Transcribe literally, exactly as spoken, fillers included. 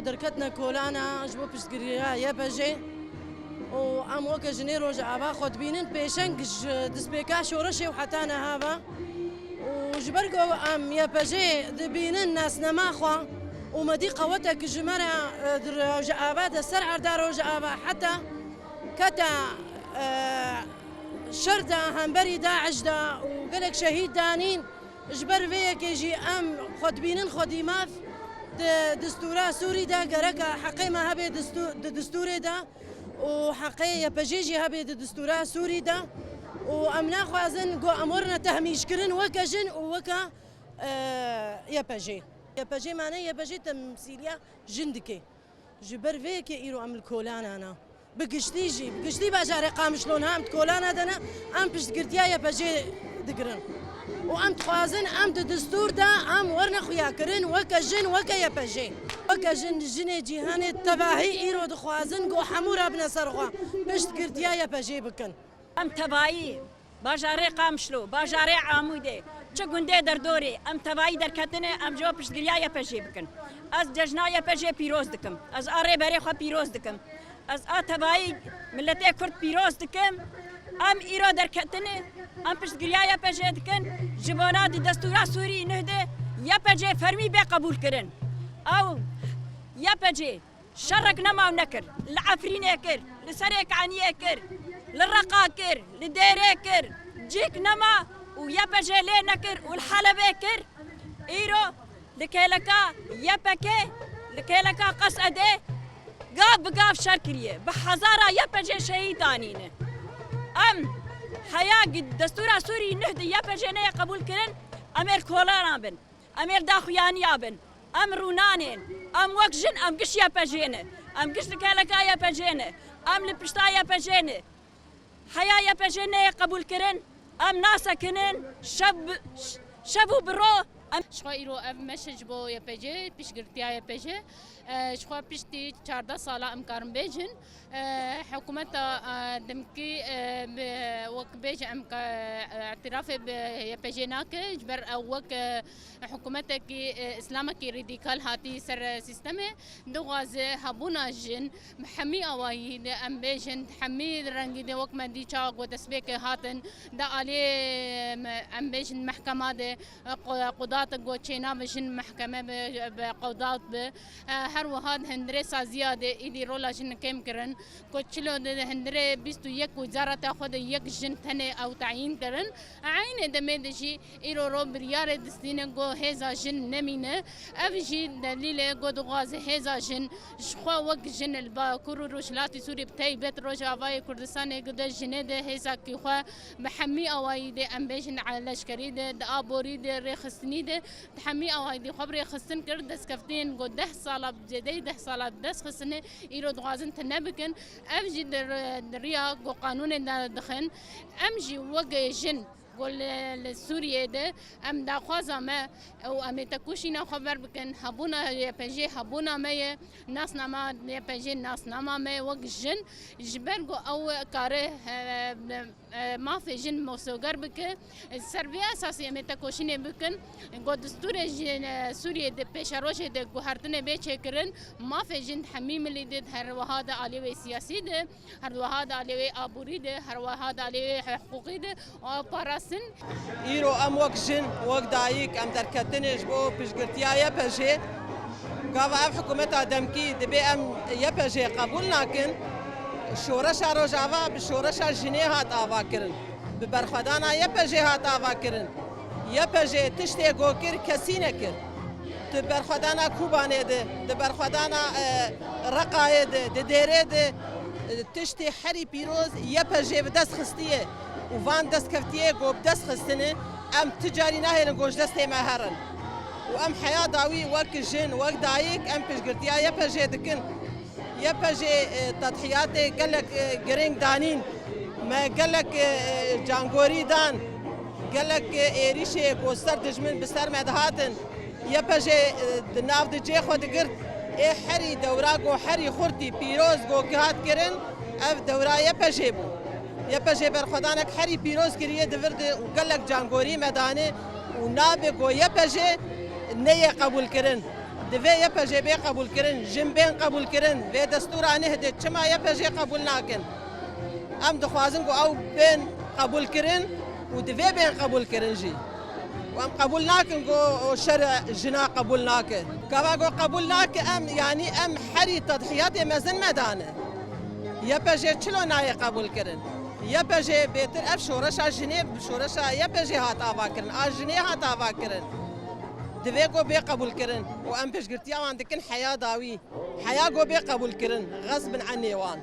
Derketine kolana ji bo piştgiriya Y P J û em weke jinê Rojava xwe dibînin pêşeng ji destpêka şoreşê û heta niha ve. Û ji ber ku em Y P J dibînin nasnama xwe û me dî qewetek ji me re, e, di Rojava de ser erda Rojava heta kete, e, şer de hemberî DAIŞ de û gelek şehîd danîn. Ji ber vê yekê jî em xwe dibînin xwedî maf di distûra Sûrî de gereke heqê me hebe distû-, di distûrê de û heqê Y P J jî hebe di distûra Sûrî de û em naxwazin ku em werine tehmîşkirin weke jin û weke, e, Y P J. Y P J mane Y P J temsîliya jin dike. Ji ber vê yekê îro em li kolana ne. Bi giştî jî, bi giştî bajarê Qamişlo ne, em di kolana de ne, em piştgirtiya Y P J digirin. Û em dixwazin, em di distûr de, em werine xuyakirin, weke jin, weke Y P J. Weke jin, jinê cîhanê tevahî îro dixwazin, ku hemû rabine ser xwe, piştgirtiya Y P J bikin. Em tevayî bajarê Qamişlo, bajarê Amûdê, çi gundê derdorê, em tevayî derketine, em ji bo piştgiriya Y P J bikin. Ez cejna Y P J pîroz dikim. Ez a rêberê xwe pîroz dikim. Ez a tevayî miletê Kurd pîroz dikim. Em îro derketine, em piştgiriya Y P J dikin. Ji bona di destûra Sûrî nuh de Y P J fermî bê qebûlkirin. Ew Y P J Şerek nema û nekir. Li Efrînê kir, li Serêkaniyê kir, li Reqa kir, li Dêrê kir. Cîk nema û Y P J lê nekir û li Helebê kir. Îro li kêleka Y P G, li kêleka Qesedê gav bi gav şer kiriye. Bi hezara Y P J şehîd danîne. Em heya destûra Sûrî nuh di Y P J neyê qebûl kirin, em ê li kolana bin. Em ê li daxuyaniya bin. Em rûnanên. Em wek jin, em giş Y P J ne. Em giş li kêleka Y P J ne. Em li pişta Y P J ne. Heya Y P J neyê qebûlkirin. Em nasekinin. Şev, şev û bi ro. Em Ji xwe îro ev meşe ji bo Y P J, piştgirtiya Y P J. E, ji xwe piştî çardeh sala em karin bêjin. E, hikûmeta, e, demkî, e, bi, wek bêje em ka, e, îtirafê bi Y P J nake, ji ber ew wek, e, hikûmetekî, e, îslamekî rîdîkal hatî ser, e, sîstemê, dixwaze hebûna jin bi hemî awayî de em bêjin, hemî rengî de wek me dî çawa ku destpêkê hatin, di aliyê, em, em bêjin mehkema de, e, qu-, qudat ku çênabe jin mehkeme bi, bi qudat bi. E, her wiha di hundirê saziya de êdî rola jin kêm kirin, ku çilo di hundirê bîst û yek wezareta xwe de yek jin tenê ew tayîn kirin. Eynê demê de jî îro ro biryarê distîne ku hêza jin nemîne. Ev jî delîl e ku dixwaze hêza jin ji xwe wek jin li Bakur û Rojhilatê Sûriyê bi taybet Rojavayê Kurdistanê ku de jinê de hêzakî xwe bi hemî awayî de em bêjin leşkerî de, di aborî de, rêxistinî de, di hemî awayî de xwe bi rêxistin kir, destkeftiyên ku deh sala, zêdeyî deh sala bi dest xistine, îro dixwazin tune bikin. Ev jî di ri-, di riya ku qanûnê de dixin. Em jî wek jin ku li, li Sûriyê de em daxwaza me û em ê tekoşîna xwe ber bikin. Hebûna Y P J hebûna me ye, nasnama Y P J nasnama me ye wek jin. Ji ber ku ew kare, e, e, mafê jin mosoger bike. Ser vê esasî em ê tekoşînê bikin. Ku distûrê jin, e, Sûriyê di pêşerojê de guhertinê bê çêkirin, mafê jin di hemî milî de, her wiha di aliyê wê siyasî de, her wiha di aliyê wê aborî de, her wiha di aliyê wê hiqûqî de, û ew parastin. Îro em wek jin, wek dayik, em derketine ji bo piştgirtiya Y P J. Gava ev hikûmeta demkî dibê em Y P J qebûl nakin. Şoreşa Rojava bi şoreşa jinê hat ava kirin. Bi berxwedana Y P J hat ava kirin. Y P J tiştê ku kir kesî nekir. Di berxwedana Kobanê de, di berxwedana, e, Reqayê de, di Dêrê de, e, tiştê herî pîroz Y P J bi dest xistiye û van destkeftiyê ku bi dest xistine, em ti carî nahêlin ku ji destê me herin. Û em heya dawî wek jin, wek dayik, em piştgirtiya Y P J dikin. Y P J, e, tedhiyatê gelek, e, girîng danîn. Me gelek, e, cangorî dan. Gelek, e, êrîşê ku ser dijmin bi ser me dihatin. Y P J, e, di nav di cê xwe digirt. Ê herî dewra ku herî xurtî pîroz ku ki hat kirin, ev dewra Y P J bû. Y P J berxwedanek herî pîroz kiriye di vir de û gelek cangorî me dane û nabe ku Y P J neyê qebûlkirin. Divê Y P J bê qebûlkirin, jin bên qebûlkirin. Vê destûra neh de çima Y P J qebûl nakin? Em dixwazin ku ew bên qebûlkirin û divê bên qebûlkirin jî. Û em qebûl nakin ku o şer jina qebûl nake. Gava ku qebûl nake em, yanî em herî tedhiyatê mezin me dane. Y P J çilo nayê qebûlkirin? Y P J bêtir ev şoreşa jinê, şoreşa Y P J hat avakirin, a jinê hat avakirin. Divê ku bê qebûlkirin û em piştgirtiya wan dikin heya dawî. Heya ku bê qebûlkirin, xesbin enê wan.